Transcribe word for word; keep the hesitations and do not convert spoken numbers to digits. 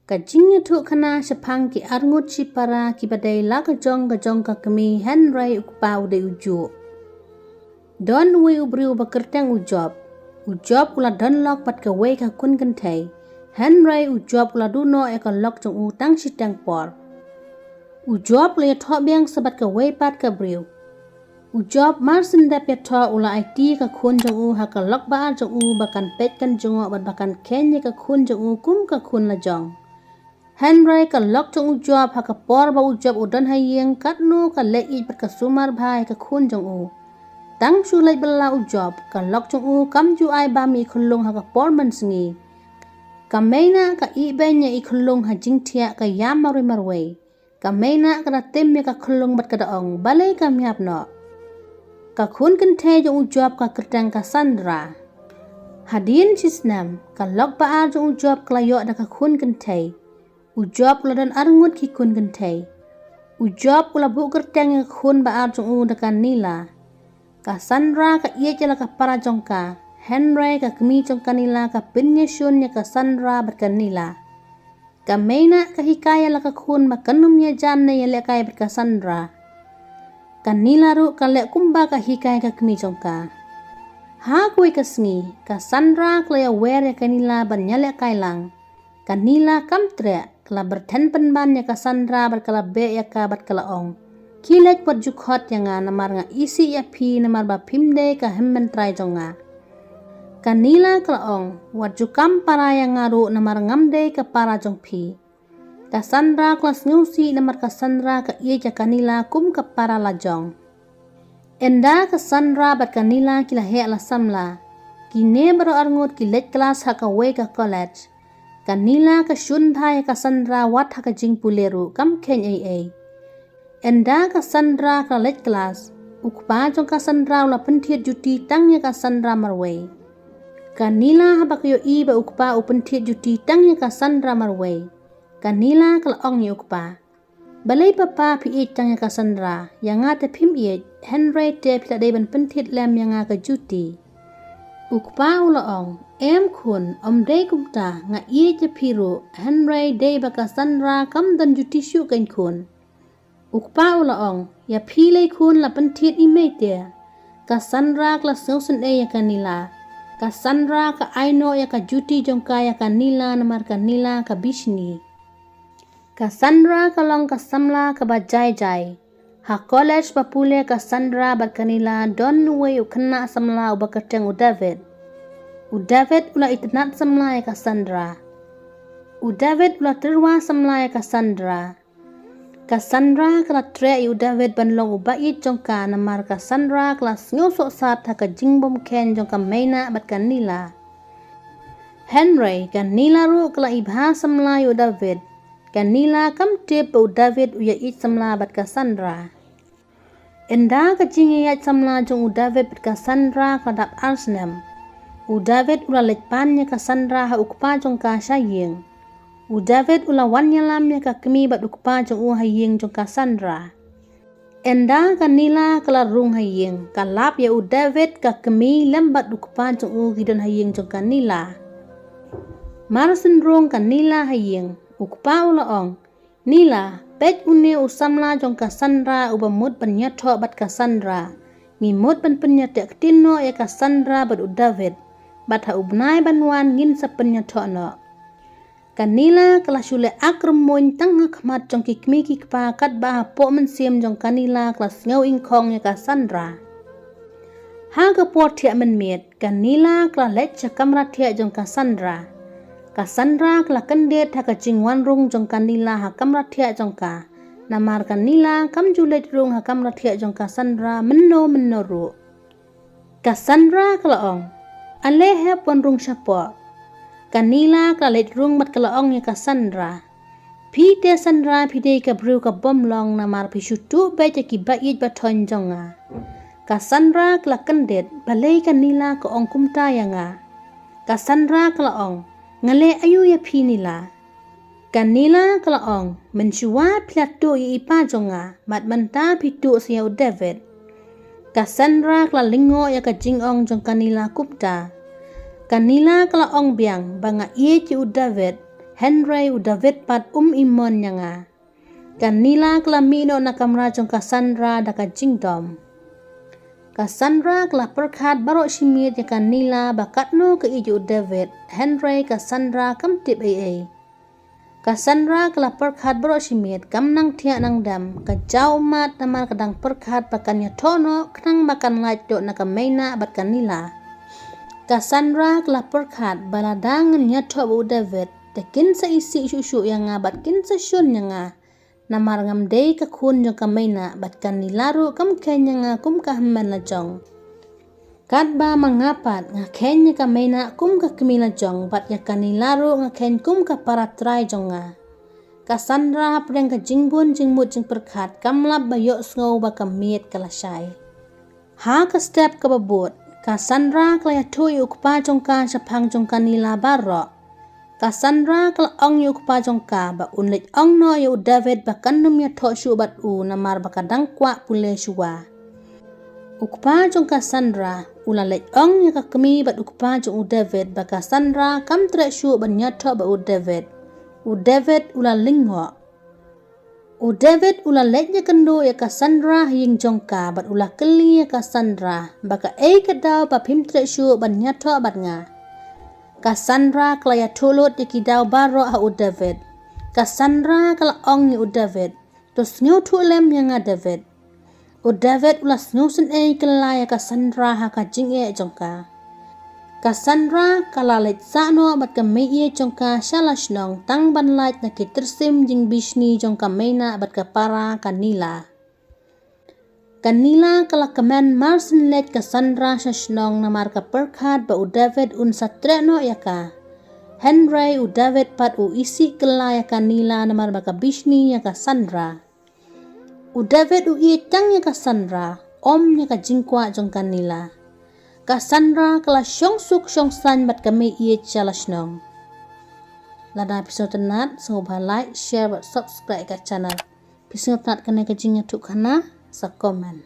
Ka jingïathuhkhana shaphang ki arngut shipara kiba dei la ka jong ka jong ka kmie, hynrei u kpa u dei u juh. Don uwei u briew uba kyrteng u Job. U Job u la don lok bad kawei ka khun kynthei, hynrei u Job u la duh noh ïa ka lok jong u tang shiteng por. U Job u la ïathoh biang sa bad kawei pat ka briew. U Job mar shen dep ïathoh u la aiti ïa ka khun jong u ha ka lok ba ar jong u ba kan peit kan jngoh bad ba kan kheiñ ïa ka khun jong u kum ka khun la jong. Hynrei ka lok jong u Job ha ka por ba u Job u don ha ïing katno ka leh ïeit bad ka sumar bha ïa ka khun jong u. Tang shu leit bylla u Job, ka lok jong u kam ju ai bam ïa i khyllung ha ka por mynsngi. Ka mei na ka ibeiñ ïa i khyllung ha jingthiah ka ïam marwei marwei. Ka mei na ka da tim ïa ka khyllung bad ka da ong, balei kam ïap noh? Ka khun kynthei jong u Job ka kyrteng ka Sandra. Hadien shi snem, ka lok ba ar jong u Job ka la ïoh da ka khun kynthei. U Job u la don arngut ki khun kynthei. U Job u la buh kyrteng ïa ka khun ba ar jong u da ka Nila. Ka Sandra ka ïeit ïa la ka para jong ka, hynrei ka kmie jong ka Nila ka pynïashun ïa ka Sandra bad ka Nila. Ka mei na ka hikai ïa la ka khun ba kan ym ïajan ne ïalehkai bad ka Sandra. Ka Nila ruh ka leh kumba ka hikai ka kmie jong ka. Ha kawei ka sngi, ka Sandra ka la ïawer ïa ka Nila ban ïalehkai lang. Ka Nila kam treh, ka la byrthen pynban ïa ka Sandra bad ka la beh ïa ka bad ka la ong, khie leit wat ju khot ïa nga namar nga isih ïa phi namar ba phim dei ka hynmen trai jong nga. Ka Nila ka la ong, wat ju kam para ïa nga ruh namar ngam dei ka para jong phi. Ka Sandra ka la sngewsih namar ka Sandra ka ïeit ïa ka Nila kum ka para la jong. Ynda ka Sandra bad ka Nila ki la heh la samla, kine baroh arngut ki leit klas ha kawei ka college. Ka Nila ka shun bha ïa ka Sandra wat ha ka jingpule ruh kam kheiñ ei ei. Ynda ka Sandra ka la leit klas, u kpa jong ka Sandra u la pynthied juti tang ïa ka Sandra marwei. Ka Nila haba ka ïohi ba u kpa u pynthied juti tang ïa ka Sandra marwei, ka Nila ka la ong ïa u kpa, balei papa phi ïeit tang ïa ka Sandra, ïa nga te phim ïeit, hynrei te phi la dei ban pynthied lem ïa nga ka juti. U kpa u la ong, em khun, ym dei kumta, nga ïeit ïa phi ruh, hynrei dei ba ka Sandra kam don juti shuh kein khun. U kpa u la ong, ïa phi lei khun la pynthied i mei te. Ka Sandra ka la sngewsynei ïa ka Nila. Ka Sandra ka ai noh ïa ka juti jong ka ïa ka Nila namar ka Nila ka bishni. Ka Sandra ka long ka samla kaba jai jai. Ha college ba pule ka Sandra bad ka Nila don uwei u khynnah samla uba kyrteng u David. U David u la itynnad samla ïa ka Sandra. U David u la tyrwa samla ïa ka Sandra. Ka Sandra ka la treh ïa u David ban long uba ïeit jong ka namar ka Sandra ka la sngew sohsat ha ka jingbymkheiñ jong ka Meina bad ka Nila. Hynrei ka Nila ruh ka la ibha samla ïa u David. Ka Nila kam tip ba u David u ïa ïeit samla bad ka Sandra. Ynda ka jingïaid samla jong u David bad ka Sandra ka dap ar snem, u David u la leit pan ïa ka Sandra ha u kpa jong ka sha ïing. U David u la wan ïalam ïa ka kmie bad u kpa jong u ha ïing jong ka Sandra. Ynda ka Nila ka la rung ha ïing, ka lap ïa u David ka kmie lem bad u kpa jong u ki don ha ïing jong ka Nila. Mar shen rung ka Nila ha ïing, u kpa u la ong, Nila, peit une u samla jong ka Sandra uba mut ban ïathoh bad ka Sandra. Ngi mut ban pynïateh ktien noh ïa ka Sandra bad u David. Bad ha u bnai ban wan ngin sa pynïathoh noh. Ka Nila ka la shu leh akrummuiñ tang ha khmat jong ki kmie ki kpa katba hapoh mynsiem jong ka Nila ka la sngew ingkhong ïa ka Sandra. Ha ka por thiah mynmiet, ka Nila ka la leit sha kamra thiah jong ka Sandra. Ka Sandra ka la kyndit ha ka jingwan rung jong ka Nila ha kamra thiah jong ka. Namar ka Nila kam ju leit rung ha kamra thiah jong ka Sandra mynno mynno ruh. Ka Sandra ka la ong, ale hep wan rung shapoh. Ka Nila ka la leit rung bad ka la ong ïa ka Sandra, phi te Sandra phi dei ka briew ka bym long namar phi shu tuh beit ïa ki ba ïeit ba thoiñ jong nga. Ka Sandra ka la kyndit, balei ka Nila ka ong kumta ïa nga. Ka Sandra ka la ong, nga leh aïu ïa phi Nila. Ka Nila ka la ong, mynshuwa phi la tuh ïa i pa jong nga, bad mynta phi tuh sa ïa u David. Ka Sandra ka la lyngngoh ïa ka jingong jong ka Nila kumta. Ka Nila ka la ong biang ba nga ïeit ïa u David, Hynrei u David pat um imon ïa nga. Ka Nila ka la mih noh na kamra jong ka Sandra da ka jingdom. Ka Sandra ka la pyrkhat baroh shi miet ïa ka Nila ba katno ka ïeit ïa u David, hynrei ka Sandra kam tip ei ei. Ka Sandra ka la pyrkhat baroh shi miet, kam nang thiah nang dem, ka jaw ummat namar ka dang pyrkhat ba kan ïathoh noh khnang ba kan lait noh na ka Meina bad ka Nila. Ka Sandra ka la pyrkhat ba lada ngan ïathoh bad u David, te kin sa isih shuh shuh ïa nga bad kin sa shun ïa nga. Namar ngam dei ka khun jong ka Meina bad ka Nila ruh kam kheiñ ïa nga kum ka hynmen lajong. Katba ma nga pat nga kheiñ ïa ka Meina kum ka kmie lajong bad ïa ka Nila ruh nga kheiñ kum ka para trai jong nga. Ka Sandra hapdeng ka jingbun jingmut jingpyrkhat kam lap ba ïohsngew ba ka miet ka la shai. Ha ka step kaba bud, ka Sandra ka la ïathuh ïa u kpa jong ka shaphang jong ka Nila baroh. Ka Sandra ka la ong ïa u kpa jong ka ba un leit ong noh ïa u David ba kan nym ïathoh shuh bad u namar ba ka dang kwah pule shuwa. U kpa jong ka Sandra u la leit ong ïa ka kmie bad u kpa jong u David ba ka Sandra kam treh shuh ban ïathoh bad u David. U David u la lyngngoh. U David u la leit ïakynduh ïa ka Sandra ha ïing jong ka bad u la kylli ïa ka Sandra ba kaei ka daw ba phim treh shuh ban ïathoh bad nga. Ka Sandra ka la ïathuh lut ïa ki daw baroh ha u David. Ka Sandra ka la ong ïa u David, to sngewthuh lem ïa nga David. U David u la sngewsynei kylla ïa ka Sandra ha ka jingeh jong ka. Ka Sandra ka la leit sah noh bad ka meiieit jong ka sha la shnong tang ban lait na ki tyrsim jingbishni jong ka Meina bad ka para ka Nila. Ka Nila ka la kmen mar syn leit ka Sandra sha shnong namar ka pyrkhat ba u David un sa treh noh ïa ka. Hynrei u David pat u isih kylla ïa ka Nila namar ba ka bishni ïa ka Sandra. U David u ïeit tang ïa ka Sandra, ym ïa ka jingkwah jong ka Nila. Ka Sandra ka la shong suk shong saiñ bad ka meiieit sha la shnong. Lada phi sngewtynnat, sngewbha like, share bad subscribe ka channel. Phi sngewtynnat kane ka jingïathuhkhana, sa comment.